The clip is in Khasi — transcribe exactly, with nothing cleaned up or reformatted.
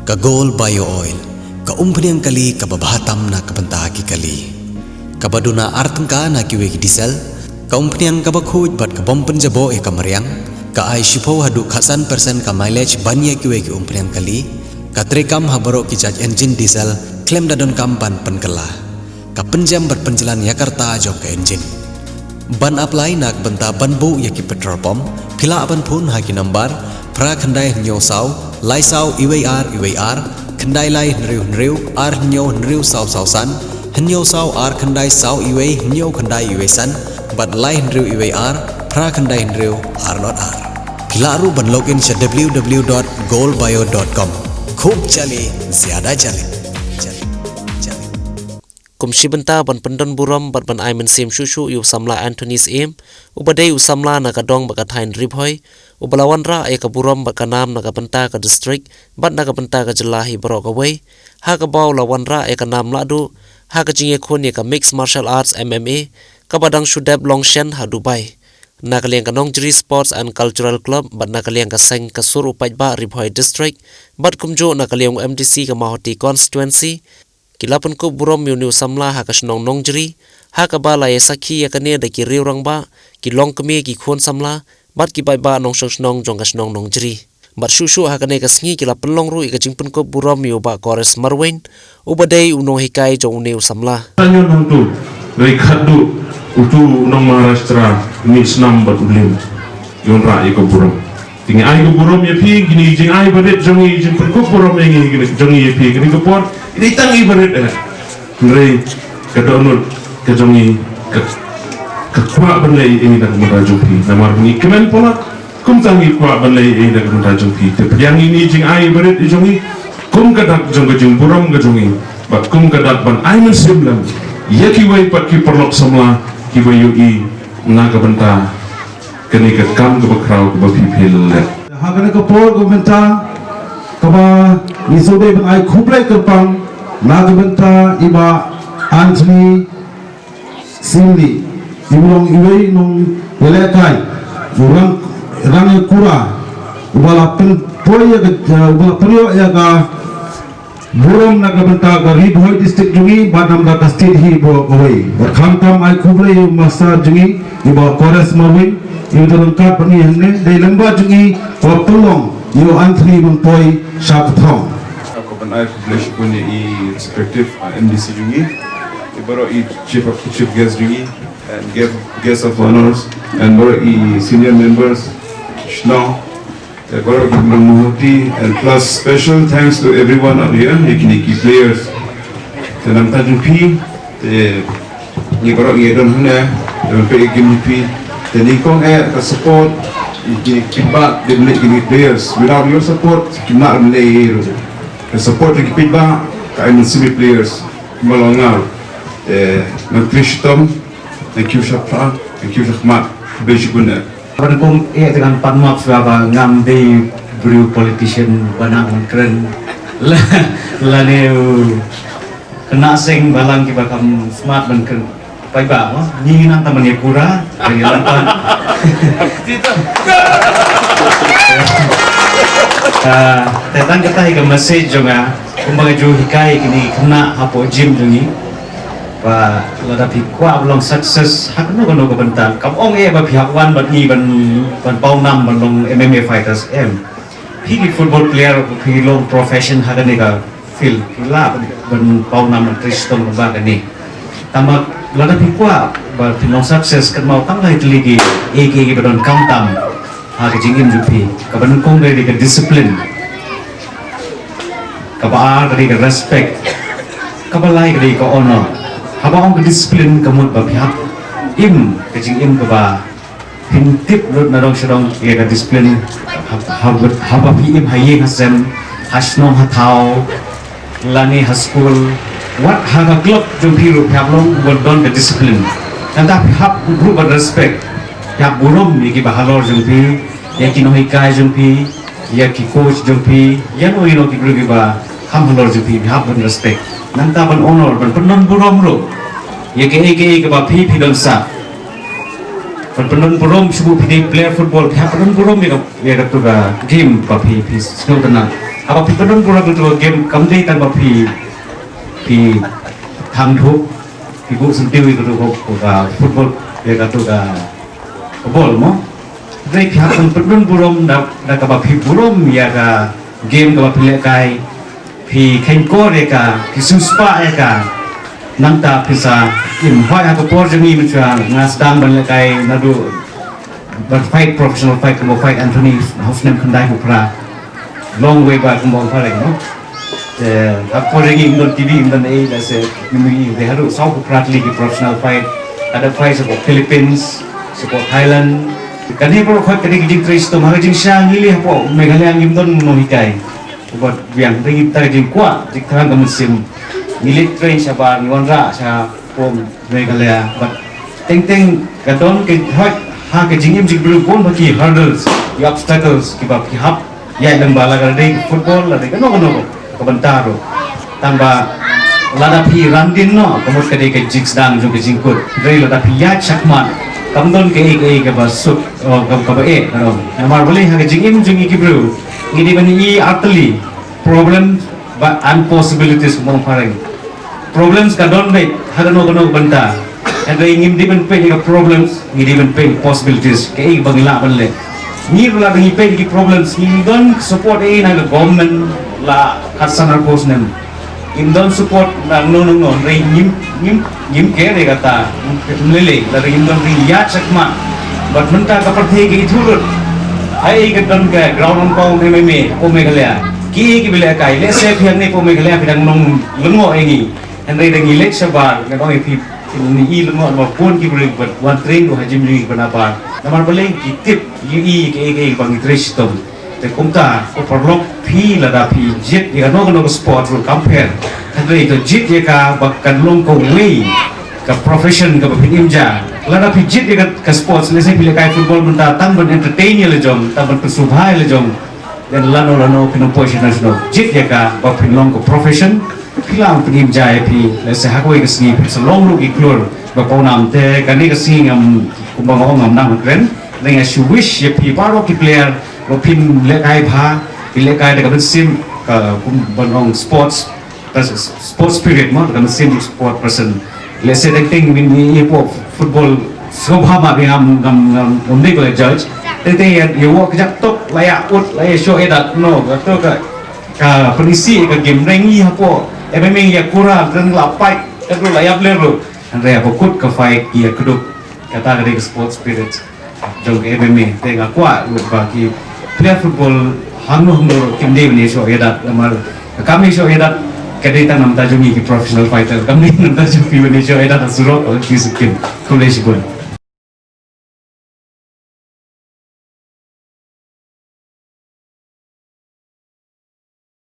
Ka Gold Bio Oil, ka umphniang kali kaba bha tam na ka bynta ki kali. Kaba duna ar tyngka na kiwei ki diesel, ka umphniang kaba khuid bad ka bym pynjaboh ïa ka mariang, ka ai shiphew haduh khatsan percent ka mileage ban ïa kiwei ki umphniang kali, ka treikam ha baroh ki jait engine diesel, khlem da donkam ban pynkylla. Ka pynjem bad pynjlan ïa ka rta jong ka engine. Ban apply na ka bynta ban buh ïa ki petrol pump, phi lah ban phone ha ki nambar phra khyndai hynñiew saw, lai saw iwei ar iwei ar, khyndai lai hynriew hynriew, ar hynñiew hynriew saw saw san, hynñiew saw ar khyndai saw iwei hynñiew khyndai iwei san, bad lai hynriew iwei ar, phra khyndai hynriew, ar not ar. Phi lah ruh ban log in sha w w w dot gold bio dot com. Khub jali, zyada jali. Jali. Jali. Kum shi bynta ban pyndon burom bad ban ai mynsiem shuh shuh ïa u samla Anthony Syiem, uba dei u samla na ka dong bad ka thaiñ Ri Bhoi, uba la wanrah ïa ka burom bad ka nam na ka bynta ka district bad na ka bynta ka jylla hi baroh kawei, ha kaba u la wanrah ïa ka nam lahduh ha ka jingïakhun ïa ka Mixed Martial Arts, M M A, kaba dang shu dep long shen ha Dubai. Na ka liang ka Nongjri Sports and Cultural Club bad na ka liang ka seng ka sur u paidbah Ri Bhoi District, bad kumjuh na ka liang u M D C ka Mawhati Constituency, ki la pynkup burom ïa une u samla ha ka shnong Nongjri, ha kaba la ïa sakhi ïa kane da ki riew rangbah, ki longkmie, ki khun samla bad ki paidbah nongshong shnong jong ka shnong Nongjri. Bad shuh shuh ha kane ka sngi ki la pynlong ruh ïa ka jingpynkup burom ïa u Bah Kores Marwein, uba dei u nonghikai jong une u samla. Tanyo nangtu, rei khadduh, utu u nong Maharashtra, mih snam bad u lim. Ïa u nrah ïa ka burom. Te ngi ai ka burom ïa phi, kine ki jingai barit jong ngi, jingpynkup burom ïa ngi, kine jong ngi ïa phi, kine ka por, kine tang i barit eh. Hynrei ka dohnud ka jong ngi ka, ka kwah ban leh ei ei na ka bynta jong phi. Namar ngi kmen palat, kumta ngi kwah ban leh ei ei na ka bynta jong phi. Te pdiang ïa kine jingai barit jong ngi kum ka dak jong ka jingburom ka jong ngi, bad kum ka dak ban ai mynsiem lem ïa kiwei pat ki paralok samla kiba ïohi na ka bynta kane ka kam kaba khraw kaba phi phi leh. Ha kane ka por ka bynta kaba ngi sngewdei ban ai khublei kyrpang na ka bynta i Bah Anthony Syiem, i long iwei nong ïalehkai, u rang, rang ïa kura, uba la pynpoi ïa ka, uba la pynïoh ïa ka burom na ka bynta ka Ri Bhoi District jong ngi, bad namar ka state hi baroh kawei. Bad khamtam ai khublei ïa u master jong ngi, i Bah Kores Marwein, i uta ryngkat bad ngi hangne, dei lyngba jong ngi, uba pynlong ïa u Anthony ban poi sha ka thong. Ko ban ai khublei shibun ïa i respective, uh, M D C jong ngi, i baroh i chief of, chief guest jong ngi, and guest, guest of honors, and baroh i senior members, shnong, eh, baroh ki nong Mawhati, and plus special thanks to everyone out here, ïa kine ki players. Te na ka bynta jong phi, te ngi baroh ngi don hangne, te ban peit ïa ka game jong phi. Te nyngkong eh ka support, ïa kine ki paidbah, dei ban leh ïa kine ki players. Without your support, kim lah ban leh ei ei ruh. Ka support jong ki paidbah, ka ai mynsiem ïa ki players. Kumba long nga ruh. Te ngan kyrpad shitom. Thank you shaphang, thank you shakhmat. Khublei shibun eh. Ban kum eh te ngan pan map shuwa ba ngam dei briew politician ba nang ban kren. La, lane u khynnah seng balang kiba kham smart ban kren. Paidbah mo, ngi nang tang ban ïa kura, ban ïa lantang. Ah, te tang kata hi ka message jong nga, kumba nga ju hikai kine khynnah hapoh gym jong ngi. Ba lada phi kwah ban long success ha kano kano ka bynta, kam ong eh ba phi hap wan bad ngi ban, ban paw nam ban long M M A fighters em. Phi ki football player, phi long profession ha kane ka field, phi lah ban, ban paw nam ban trei shitom ba kane. Tangba lada phi kwah ba phin long success, kynmaw tang lai tylli ki, eh, ki, ki ba donkam tam ha ka jingim jong phi. Kaba nyngkong ka dei ka discipline. Kaba ar ka dei ka respect. Kaba lai ka dei ka honor. Haba ong ka discipline ka mut ba phi hap im ka jingim kaba phin tip lut na dong sha dong ïa ka discipline. Hab-, hab-, haba phi im ha ïing ha sem, ha shnong ha thaw, lane ha skul, wat ha ka club jong phi ruh phi hap long uba don ka discipline. Nangta phi hap ruh ban respect. Phi hap burom ïa kiba halor jong phi, ïa ki nonghikai jong phi, ïa ki coach jong phi, ïa no ïa no ki briew kiba kham halor jong phi, phi hap ban respect. Nangta ban honor, ban pyndon burom ruh ïa kiei kiei kiba phi, phi don sah. Ban pyndon burom shuh, phi dei player football, phi hap pyndon burom ïa ka, ïa katu ka game ba phi, phi sngewtynnat. Haba phi pynbun burom ïa kato ka game kam dei tang ba phi phi thang thuh, phi buh syntiew ïa kato ka football, ïa kato ka ball mo. Dei phi hap ban pynbun burom da da kaba phi burom ïa ka game kaba phi lehkai, phi kheiñkor ïa ka, phi siewspah ïa ka. Nangta phi sa im hoi ha ka por jong ngi mynshuwa nga sdang ban lehkai naduh ban fight professional fight kumba fight Anthony ha u snem khyndai phew phra. Long way back kumba ong phareng no. Te ha por jong ngi ym don T V ym don ei la se ngi dei haduh saw phew phra tylli ki professional fight. Ka da fight sha Philippines, sha Thailand. Kane baroh ka dei ka jingtrei shitom ha ka jingshisha ngi leh hapoh Meghalaya ngim don nonghikai. Uba biang te ngi ta ka jingkwah jingthrang ka mynsiem. Ngi leit train shabar ngi wanrah sha pom Meghalaya bad teng teng ka don ka hoi ha ka jingim jingbriew bun ba ki hurdles, ki obstacles kiba ki hap ïaid lyngba la ka dei football la dei kano kano ka bynta ruh. Tang ba lada phi ran dien noh ka mut ka dei ka jingsdang jong ka jingkut. Dei lada phi ïaid shakhmat kam don kaei kaei kaba suk, oh, kaba eh ka don. Namar balei ha ka jingim jong ngi ki briew ngi dei ban ïohi artylli. Problem ba and possibilities kumba ong phareng. Problems ka don beit ha kano kano ka bynta. Hynrei ngim dei ban peit ïa ka problems, ngi dei ban peit possibilities. Kaei ba ngi lah ban leh. Ngi ruh lada ngi peit ïa ki problems, ngim don support ei na ka government la khatsan arphew snem. Ngim don support na no no no, hynrei ngim ngim ngim care ïa kata. Ngim lei lei lada ngim don ri ïaid shakhmat. Bad mynta ka pyrthei ka ithuh lut. Ai ka don ka ground and pound M M A, pom Meghalaya. Ki ki ba lehkai, lehse phi hangne pom Meghalaya phi dang long lyngngoh ïa ngi. Hynrei da ngi leit shabar, nga ong ïa phi, phi i lyngngoh namar bun ki briew bad wan train ruh ha jingmyntoi ban abar. Namar balei ki tip, ïohi kaei kaei ba ngi trei shitom. Te kumta, ko paralok phi lada phi jied ïa kano kano ka sport ruh kam pher. Hynrei to jied ïa ka ba kan long kawei ka profession kaba phin im ja. Lada phi jied ïa ka, ka sports, lehse phi lehkai football mynta tang ban entertain ïa la jong, tang ban pynsngewbha ïa la jong. Lano lano phin ym poi shano shano. Jied ïa ka ba phin long ka profession. Phi lah ban pynim ja ïa phi, lehse ha kawei ka sngi phin sa long ruh ki klur ba pawnam. Te kane ka sngi ngam, kumba nga ong, ngam nang kren. Te nga shu wish ïa phi baroh ki player ba phin lehkai bha, phin lehkai da ka mynsiem ka, kum ban ong, sports, sports spirit mo, da ka mynsiem sport person. Lehse teng teng min ïa phi football sngewbha ma phi ngam ngam ngam ngam dei ba la judge. Teng teng ïa ïa wok kjak tok la ïa ut la ïa shoh ïa dat no ka to ka ka pynisi ka game reng ïa hapoh. Em em ïa kura reng la pait ka dro la ïa bler ro. Hynrei hapoh kut ka fight ïa kduk. Kata ka dei ka sport spirit jong ka M M A. Te nga kwah ruh ba ki player football hangno hangno ruh kim dei ban ïashoh ïadat namar ka kam ïashoh ïadat ka dei tang na bynta jong ngi ki professional fighter, kam dei na bynta jong phi ban ïashoh ïadat ha surok. Ki skim. Khublei shibun.